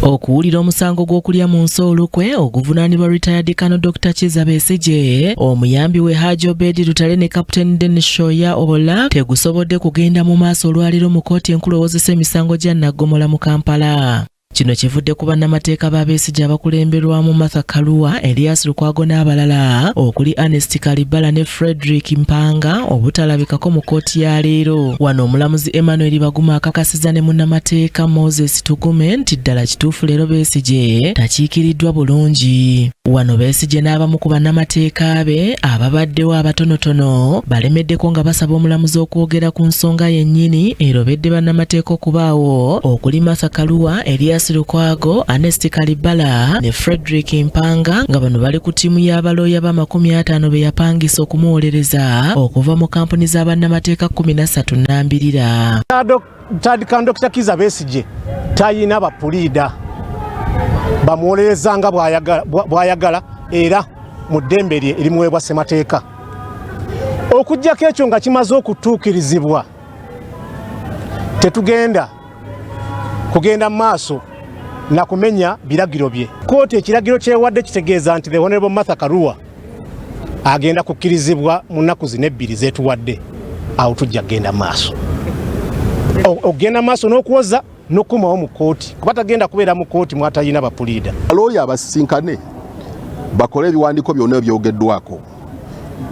Okuwulira omusango gw'okulya mu nsi olukwe oguvunaanibwa retired Colonel Dr. Kizza Besigye, omuyambi we Haji Obed Lutale ne Captain Denis Shoya Obola tegusobodde kugenda mu maaso olwaleero mu kkooti enkulu ewozesa emisango gya Naggomola mu Kampala. Kino kivudde ku bannamateeka ba Besigye abakulemberwamu Martha Karua, Elias Lukwago n'abalala okuli Ernest Kalibala ne Frederick Mpanga obutalabikako mu kkooti ya leero. Wano omulamuzi Emmanuel Baguma akakasiza ne munnamateeka Moses Tugume nti ddala kituufu leero Besigye takiikiriddwa bulungi. Wano Besigye n'abamu ku bannamateeka be ababaddewo abatonotono balemeddeko nga basaba omulamuzi okwogera ku nsonga yennyini erobedde bannamateeka okubaawo okuli Martha Karua, Elias Lukwago, Ernest Kalibala ne Frederick Mpanga nga bano bali ku ttiimu y'abalooya ba 50 be yapangisa okumuwolereza okuva mu kampuni z'abannamateeka 13 nnambirira. Tadika Dr. Kizza Besigye tayina bapuliida bamuwolereza nga bw'ayagala era mu ddembe lye erimuweebwa ssemateeka. Okuggyako ekyo nga kimaze okutuukirizibwa, tetugenda kugenda mu maaso na kumenya biragiro bye. Kkooti ekiragiro kyewadde kitegeeza nti the Honorable Martha Karua agenda kukkirizibwa mu nnaku zino ebbiri zetuwadde, awo tujja kugenda mu maaso okugenda mu maaso n'okuwoza n'okukomawo mu kkooti, kuba tagenda kubeera mu kkooti mwatalina bapuliida. Balooya abasisinkane bakole ebiwandiiko byonna ebyogeddwako.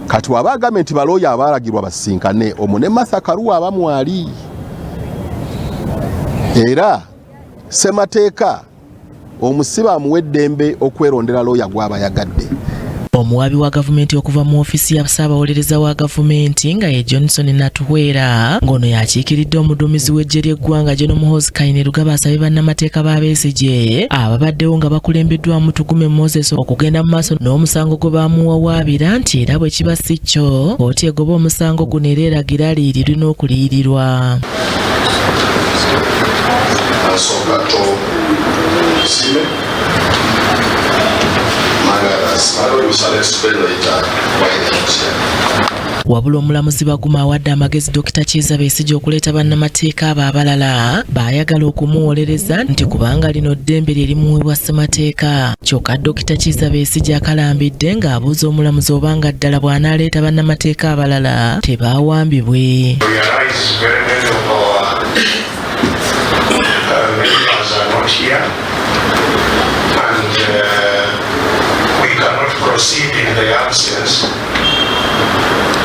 Kati waba agambye nti balooya abalagirwa basisinkane, omwo ne Martha Karua aba mwali, era ssemateeka omusibe amuwa eddembe okwerondera looya gw'aba yagadde. Omuwaabi wa gavumenti okuva mu ofiisi ya ssaabawolereza wa gavumenti nga ye Johnson Natuhwera, ng'ono yakiikiridde omuduumizi w'eggye ly'eggwanga General Muhoozi Kainerugaba, asabye bannamateeka ba Besigye ababaddewo nga bakulembeddwamu Tugume Moses okugenda mu maaso n'omusango gwe bamuwawaabira, nti era bwe kiba si kyo, kkooti egoba omusango guno era eragira liyirirwe n'okuliyirirwa. Asooka Tusiime, among others. My Lord, we shall explain later why they are not here. Wabula omulamuzi Baguma awadde amagezi Dr. Kizza Besigye okuleeta bannamateeka abo abalala baayagala okumuwolereza, nti kubanga lino ddembe lye limuweebwa ssemateeka. Kyokka Dr. Kizza Besigye akalambidde ng'abuuza omulamuzi obanga ddala bw'anaaleeta bannamateeka abalala tebaawambibwe. Realize very many of our members are not here and we cannot proceed in their absence,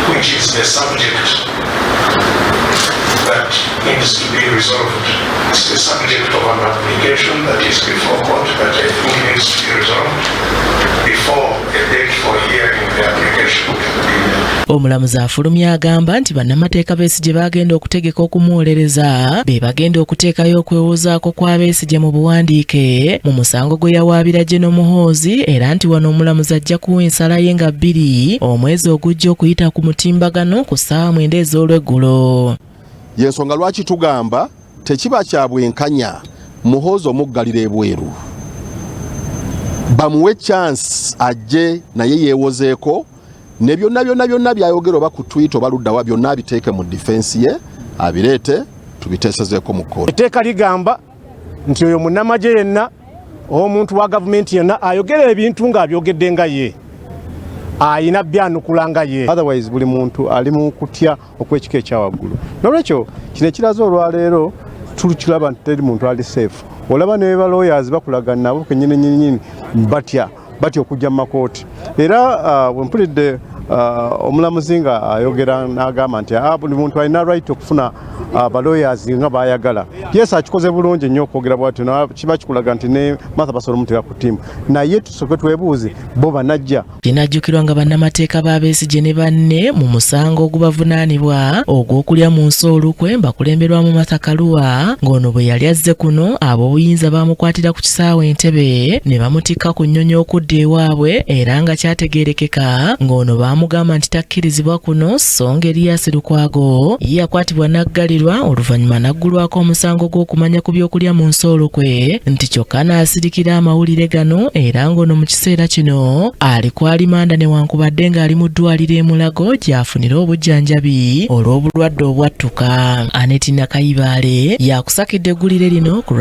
which is the subject that needs to be resolved. It's the subject of an application that is before court that I think needs to be resolved before a date for hearing the application can be made. Omulamuzi afulumya agamba nti bannamateeka Besigye bagenda okutegeka okumuwolereza be bagenda okuteekayo okwewozaako kwa Besigye mu buwandiike mu musango gwe yawaabira General Muhoozi, era nti wano omulamuzi ajja kuwa ensala ye nga 2 omwezi ogujja okuyita ku mutimbagano ku ssaawa 9 ez'olweggulo. Yensonga lwaki tugamba tekiba kya bwenkanya Muhoozi omuggalira ebweru. Bamuwe chance ajje naye yeewozeeko ne byonna byonna byonna byayogera, oba ku Twitter oba luddawa, byonna abiteeke mu defense ye, abireete tubiteesezeeko mu kkooti. Etteeka ligamba nti oyo munnamagye yenna, omuntu wa gavumenti yenna ayogera ebintu ng'abyogedde nga ye ayina byanukula nga ye. Otherwise buli muntu ali mu kutya okw'ekika ekyawaggulu. Nolwekyo kino ekiraze olwaleero tukiraba nti teri muntu ali safe. Olaba ne ba lawyers bakulagana nabo kenyini nyini batya, batya okujja mu makooti. Era bwe mpulidde omulamuzi nga ayogera n'agamba nti buli muntu alina right okufuna ba lawyers nga bayagala, yes, akikoze bulungi nnyo okwogera bwatyo. Kiba kikulaga nti ne Martha basobola omuteeka ku ttiimu, naye tusooke twebuuze bo banajja. Kinajjukirwa nga bannamateeka ba Besigye ne banne mu musango ogubavunaanibwa ogw'okulya mu nsi olukwe bakulemberwamu Martha Karua, ng'ono bwe yali azze kuno ab'obuyinza baamukwatira ku kisaawe Entebbe ne bamutikka ku nnyonyi okudda ewaabwe, era nga kyategeerekeka ng'ono baamugamba nti takkirizibwa kuno. So nga Erias Lukwago ye yakwatibwa n'aggalirwa, oluvannyuma n'aggulwako omusango gw'okumanya ku by'okulya mu nsi olukwe, nti kyokka n'asirikira amawulire gano, era ng'ono mu kiseera kino ali ku alimanda newankubadde ng'ali mu ddwaliro e Mulago gy'afunira obujjanjabi olw'obulwadde obwattuka. Aneti Nakayibaale yakusakidde eggulire lino ku